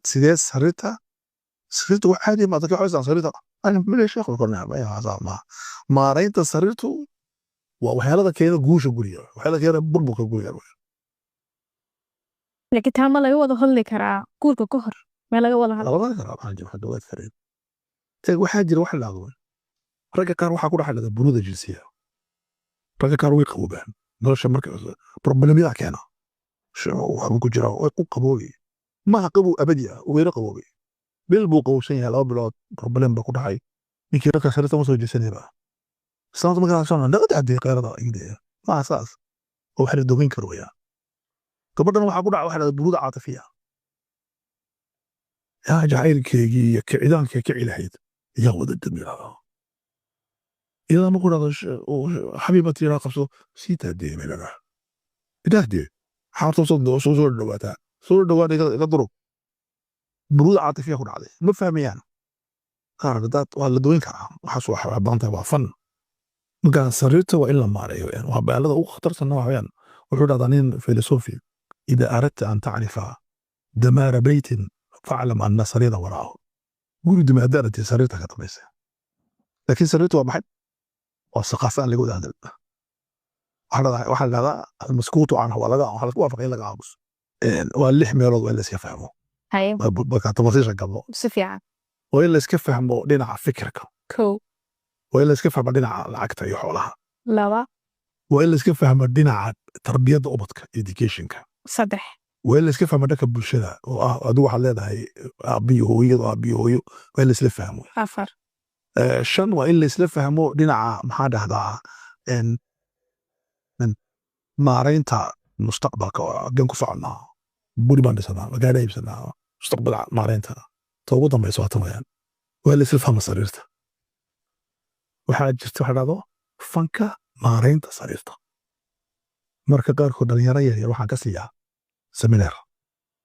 Sidee sariirta wax caadi ma dadka waxay sariirta ana maleeshiya kornaa ma maaraynta sariirtu waa waxyaalada keena guusha guriga, waxyaalada keena burburka guriga. Laakiin taa ma laga wada hadli karaa guurka ka hor? Ma laga wada hadli? Labada karaa, waxaa jira waxa karin. Waxaa jira wax la dhahdo, ragga qaar waxaa ku dhex dhada buruda jinsiya. Ragga qaar way qaboobaan nolosha marka problemyada keena waxbuu ku jira, way ku qaboobay. Maaha qabow abadi ah, uu yara qaboobay, bil buu qabowsan yahay, 2 bilood problem baa ku dhacay ninkii. Ragga sariirta ma soo jeesanayba islaanta markaa soo naga dacdee qeyrada ingdeya maaha saas oo wax la dogeyn karo weyaan. Gabadhan waxaa ku dhaca waxa la dhahda buruda caatifiya, yaa jacaylkeygii iyo kicidaankay kici lahayd yaa wada damiraada. Iyadoo markuu dhahdo xabiibati inaa qabso sii taadee meelaha idahdee xaarta soo dhawaataa, soo dhawaada, iga durug, buruda caatifiya ku dhacday, ma fahmayaan qaar. Dad waa la doyn karaa, waxaas waa badan tahay, waa fan. Marka sariirta waa in la maareeyo weyaan. Waa baalada ugu khatarsanna waxa weyaan. Wuxuu dhahdaa nin filosofi: إذا أردت أن تعرف دمار بيت فاعلم أن سرير وراءه. Guri dumi haddaad aragtid, sariirta ka dambaysa. Laakiin sariirtu waa maxay? Waa saqaafa aan laga wada hadal. Waxaa la dhahdaa المسكوت عنه, waa laga waxaa lasku waafaqay in laga aamuso. Waa lix meelood, waa in la iska fahmo. Marka tafasiisha galno. Si fiican. Waa in la iska fahmo dhinaca fikirka. Kow. Waa in la iska fahmo dhinaca lacagta iyo xoolaha. Laba. Waa in la iska fahmo dhinaca tarbiyadda ubadka, educationka. Saddex. Waa in la iska fahmo dhanka bulshada oo ah adigu waxaad leedahay aabbiyo hooyadu, aabbiyo hooyo, waa in la isla fahmo. Afar. Shan, waa in la isla fahmo dhinaca, maxaa dhahdaa, maaraynta mustaqbalka oo ageen ku soconnaa, guri baan dhisanaa, magaalo iibsanaa, mustaqbal maaraynta. Ta ugu dambaysa waa tan weyaan, waa la isla fahmo sariirta. Waxaa jirta waxa dhahdo fanka maaraynta sariirta. Marka qaarkood dhalinyaro yaryar waxaan ka siiyaa seminar.